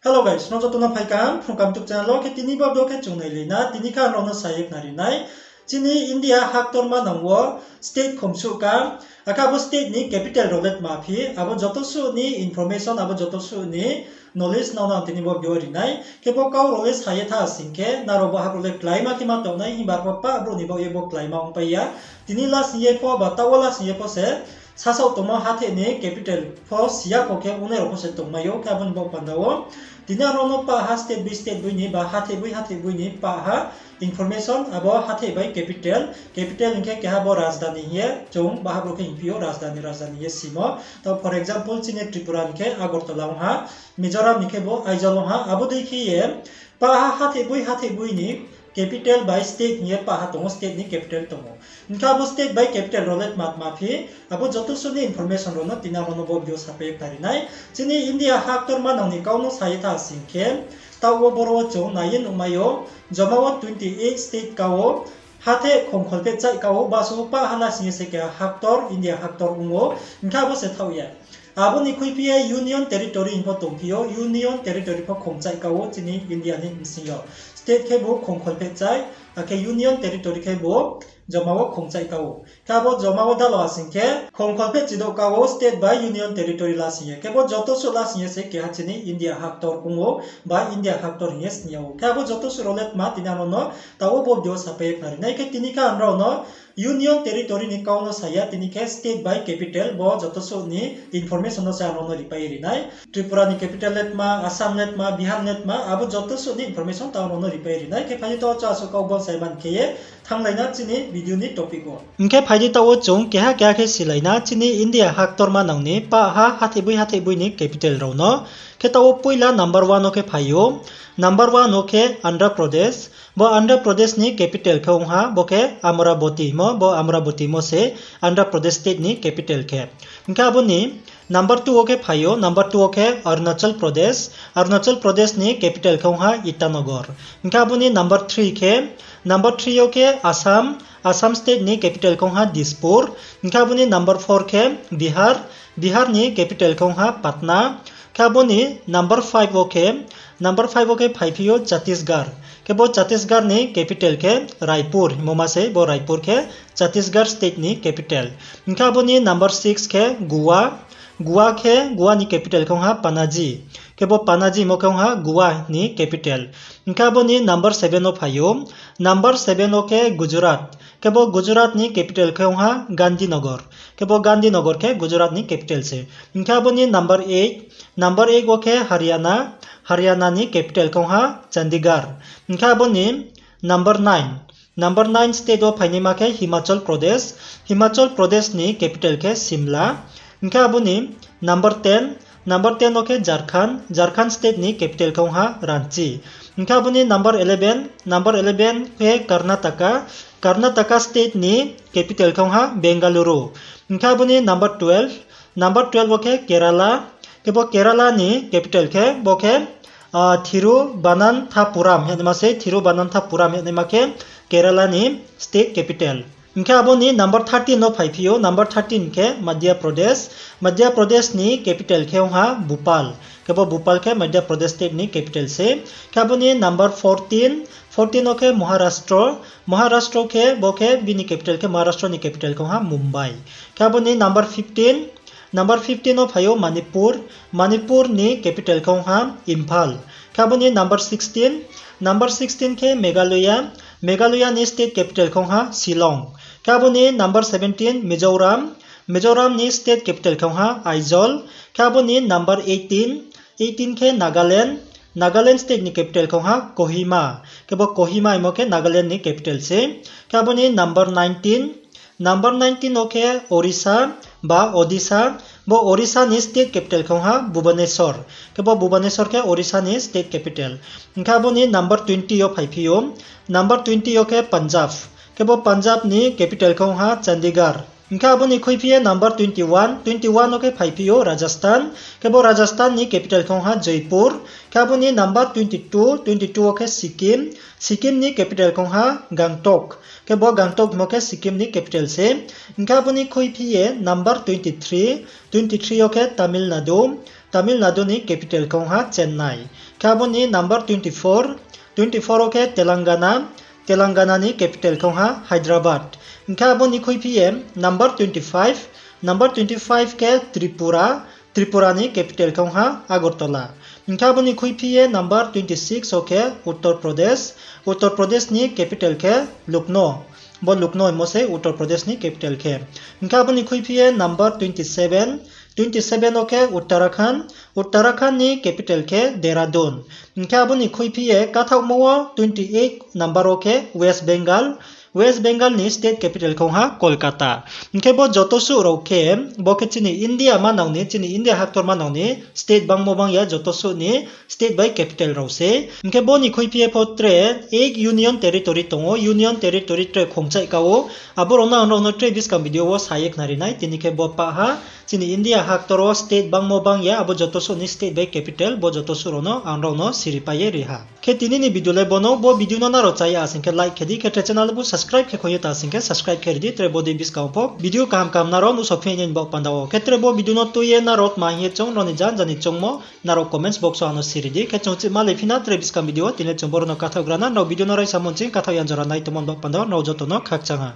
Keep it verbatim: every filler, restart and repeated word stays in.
Hello guys, nrao joto no phai kaham, Phrung Kaham YouTube channel wo khe tini bo video khe chung nailai na, tini khe ang nrao no sa ye khnari nai. Chini India ha ktorma nang wo state khomsuh ka, akhe abo state ni capital rao le tma phi, abo joto suh ni information, abo joto suh ni knowledge nrao no ang tini bo video wo ri nai. Khe bo kau rao le sa ye tha sing khe, nrao bo ha rao le kláima khe ma tong nai, himba arpho pah brouh ni baoh ye bo kláima ongpai ya. Tini last ni ye pho ba taoh wo last ni ye pho se, sasaoh tongmo hathái ni capital pho si ya pho khe ongnai rao pho se tongmai ou, khe abo ni baoh panda wo. Tini ang nrao no pah ha state boi state boi ni ba hathái boi hathái boi ni pah ha information abo hathái bai capital, capital hing khe keha bo rajdhani hing ye chung ba ha brouh khe hingphi ou rajdhani, rajdhani hing ye simo. Taoh for example chini Tripura ni khe Agartala ong ha, Mizoram ni khe bo Aizawl ong ha, abo dei khe ye pah ha hathái boi hathái boi ni capital bai state hing ye pah ha tong ou, state ni capital tong ou. Hing khe abo state bai capital rao le tma tma phi, abo joto suh ni information rao no tini ang nrao no bo video sapai ye khnari nai. Chini India ha ktorma nang ni kau no sa ye tha sing khe, taoh wo boro wo chung nai ye nuhmai ou, joma wo twenty eight state ka ou, hathái khongkholpheh chaih ka ou, basuh pah ha la sing ye se keha ha ktor, India ha ktor ong ou, hing khe abo se thaoh ya. Abo ni khuiphi ye Union Territory hing pho tongphi ou, Union Territory pho khongchaih ka ou chini India ni bsing yo. State khe bo khongkholpheh chaih, akhe Union Territory khe bo joma wo khongchaih ka ou. Khe abo joma wo dalo asing khe khongkholpheh chidouh ka ou state bai Union Territory la sing ye. Khe bo joto suh la sing ye se keha chini India ha ktor ong ou, ba India ha ktor hing ye sing ya ou. Khe abo joto suh rao le tma tini ang nrao no taoh wo bo video sapai ye khnari nai. Khe tini khe ang nrao no Union Territory ni kau no sa ya, tini khe state bai capital bo joto suh ni information no se ang nrao no ripai ye ri nai. Tripura ni capital le tma, Assam le tma, Bihar le tma, abo joto suh ni information taoh ang nrao no ripai ye ri nai. Khe phai di taoh wo chung asuh kau bonsai man khe ye thannglai na chini video ni topic wo. Hing khe phai di taoh wo chung keha keha khe silai na chini India ha ktorma nang ni pah ha hathái boi hathái boi ni capital rao no. Khe taoh wo poila number one wo khe phai ou. Number one wo khe Andhra Pradesh. Bo Andhra Pradesh ni capital khe ong ha, bo khe Amaravati himo, bo Amaravati himo se Andhra Pradesh state ni capital khe. Hing khe abo ni number two wo khe phai ou, number two wo khe Arunachal Pradesh. Arunachal Pradesh ni capital khe ong ha Itanagar. Hing khe abo ni number three khe, number three yo khe Assam, Assam state ni capital khe ong ha Dispur. Hing khe abo ni number four khe Bihar, Bihar ni capital khe ong ha Patna. Khe abo ni number five wo khe, number five wo khe phaiphi ou Chhattisgarh. Khe bo Chhattisgarh ni capital khe Raipur hingmo ma se, bo Raipur khe Chhattisgarh state ni capital. Hing khe abo ni number six khe Goa, Goa khe, Goa ni capital khe ong ha Panaji. Khe bo Panaji hingmo khe ong ha Goa ni capital. Hing khe abo ni number seven wo phai ou. Number seven wo khe Gujarat. Khe bo Gujarat ni capital khe ong ha Gandhinagar. Khe bo Gandhinagar khe Gujarat ni capital se. Hing khe abo ni number eight, number eight wo khe Haryana, Haryana ni capital khe ong ha Chandigarh. Hing khe abo ni number nine, number nine state wo phainaima khe Himachal Pradesh, Himachal Pradesh ni capital khe Shimla. Hing khe abo ni number ten, number ten wo khe Jharkhand, Jharkhand state ni capital khe ong ha Ranchi. Hing khe abo ni number eleven, number eleven khe Karnataka, Karnataka state ni capital khe ong ha Bengaluru. Hing khe abo ni number twelve, number twelve wo khe Kerala, khe bo Kerala ni capital khe bo khe, ah, Thiruvananthapuram hingnaima se, Thiruvananthapuram hingnaima khe Kerala ni state capital. Hing khe abo ni number thirteen no phaiphi ou, number thirteen khe Madhya Pradesh, Madhya Pradesh ni capital khe ong ha Bhopal, khe bo Bhopal khe Madhya Pradesh state ni capital se. Khe abo ni number fourteen, fourteen wo khe Maharashtra, Maharashtra khe bo khe bini capital khe Maharashtra ni capital khe ong ha Mumbai. Khe abo ni number fifteen, number fifteen wo phai ou Manipur, Manipur ni capital khe ong ha Imphal. Khe abo ni number sixteen, number sixteen khe Meghalaya, Meghalaya ni state capital khe ong ha Shillong. Khe abo ni number seventeen Mizoram, Mizoram ni state capital khe ong ha Aizawl. Khe abo ni number eighteen, eighteen khe Nagaland, Nagaland state ni capital khe ong ha Kohima. Khe bo Kohima hingmo khe Nagaland ni capital se. Khe abo ni number nineteen, number nineteen wo khe Orissa ba Odisha, bo Orissa ni state capital khe ong ha Bhubaneswar. Khe bo Bhubaneswar khe Orissa ni state capital. Hing khe abo ni number twenty yo phaiphi ou, number twenty yo khe Punjab. Khe bo Punjab ni capital khe ong ha Chandigarh. Hing khe abo ni khuiphi ye number twenty-one, twenty-one wo khe phaiphi ou Rajasthan. Khe bo Rajasthan ni capital khe ong ha Jaipur. Khe abo ni number twenty-two, twenty-two wo khe Sikkim, Sikkim ni capital khe ong ha Gangtok. Khe bo Gangtok hingmo khe Sikkim ni capital se. Hing khe abo ni khuiphi ye number twenty-three, twenty-three yo khe Tamil Nadu, Tamil Nadu ni capital khe ong ha Chennai. Khe abo ni number twenty-four, twenty-four wo khe Telangana, Telangana ni capital khe ong ha Hyderabad. Hing khe abo ni khuiphi ye number twenty-five, number twenty-five khe Tripura, Tripura ni capital khe ong ha Agartala. Hing khe abo ni khuiphi ye number twenty-six wo khe Uttar Pradesh, Uttar Pradesh ni capital khe Lucknow. Bo Lucknow hingmo se Uttar Pradesh ni capital khe. Hing khe abo ni khuiphi ye number twenty-seven, twenty-seven wo khe Uttarakhand, Uttarakhand ni capital khe Dehradun. Hing khe abo ni khuiphi ye kathaohmo wo twenty-eight number wo khe West Bengal, West Bengal ni state capital khe ong ha Kolkata. Hing khe bo joto suh rao khe, bo khe chini India manang ni, chini India haktor manang ni state bangmo bang ya joto suh ni state bai capital rao se. Hing khe bo ni khuiphi ye pho tre ek union territory tong ou, union territory tre khongchaih ka ou. Abo rao no ang nrao no tre buskang video wo sa ye khnari nai, tini khe bo pah ha. Chini India haktor wo state bangmo bang ya, abo joto suh ni state bai capital, bo joto suh rao no ang nrao no siri pai ye ri ha. Khe tini ni video le bo no, bo video no nrao chá ya sing khe like khe di, khe tre channel bo subscribe khe khoi ye ta sing khe subscribe khe ri di, tre bo dei buskang pho video kaham kaham nrao nuhsao phi nai ni baoh panda wo. Khe tre bo video no tui ye nrao tma hing ye choung, nrao ni jan jani choungmo nrao comments box wo ang no siri di. Khe chung chih ma le phi na tre buskang video wo, tini le chung boro no kathaoh gra na, nrao video no raisa mung ching kathaoh ya jora nai tongmo ni baoh panda wo nrao joto no khakchang ha.